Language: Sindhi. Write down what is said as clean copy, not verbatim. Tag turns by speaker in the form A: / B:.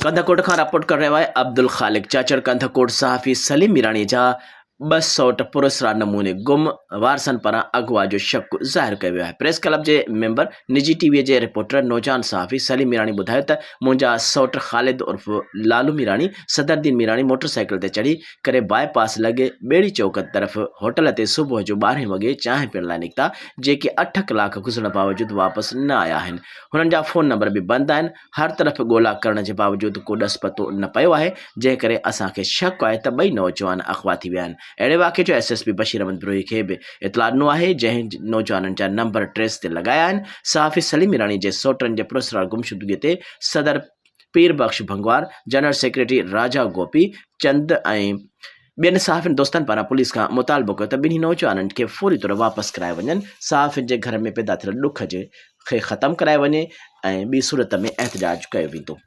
A: ڪنڌڪوٽ کان رپورٽ ڪري رهيو آهي عبدالخالق چاچڙ ڪنڌڪوٽ صحافي سليم ميراڻي جا ٻه سئوٽ پراسرار نموني گم، وارثن پاران اغوا جو شڪ ظاهر ڪيو ويو آهي پريس ڪلب جي ميمبر نجي ٽي وي جي رپورٽر نوجوان صحافي سليم ميراڻي ٻڌايو ته منهنجا سئوٽ خالد عرف لالو ميراڻي صدرالدين ميراڻي موٽر سائيڪل تي چڙهي ڪري باء پاس لڳ ٻيڙي چوڪ طرف هوٽل تي صبح جو ٻارهين وڳي چانهه پيئڻ لاء نڪتا جيڪي اٺ ڪلاڪ گذرڻ باوجود واپس نه آيا آهن هنن جا فون نمبر به بند آهن هر طرف ڳولا ڪرڻ جي باوجود ڪو ڏس پتو نه پيو آهي، جنهن ڪري اسان کي شڪ آهي ته ٻئي نوجوان اغوا ٿي ويا آهن. اهڙي واقعي جو S S P Bashir Ahmed Brohi کي به اطلاع ڏنو آهي، جنهن نوجوانن جا نمبر ٽريس تي لڳايا آهن. صحافي سليم ميراڻي جي سئوٽن جي پراسرار گمشدگي تي صدر پير بخش ڀنگوار، جنرل سيڪريٽري راجا گوپي چند ۽ ٻين صحافين دوستن پاران پوليس کان مطالبو ڪيو ته ٻنهي نوجوانن کي فوري طور واپس ڪرايو وڃن، صحافين جي گهرن ۾ پيدا ٿيل ڏک جي کي ختم ڪرايو وڃي ۽ ٻي صورت ۾ احتجاج ڪيو ويندو.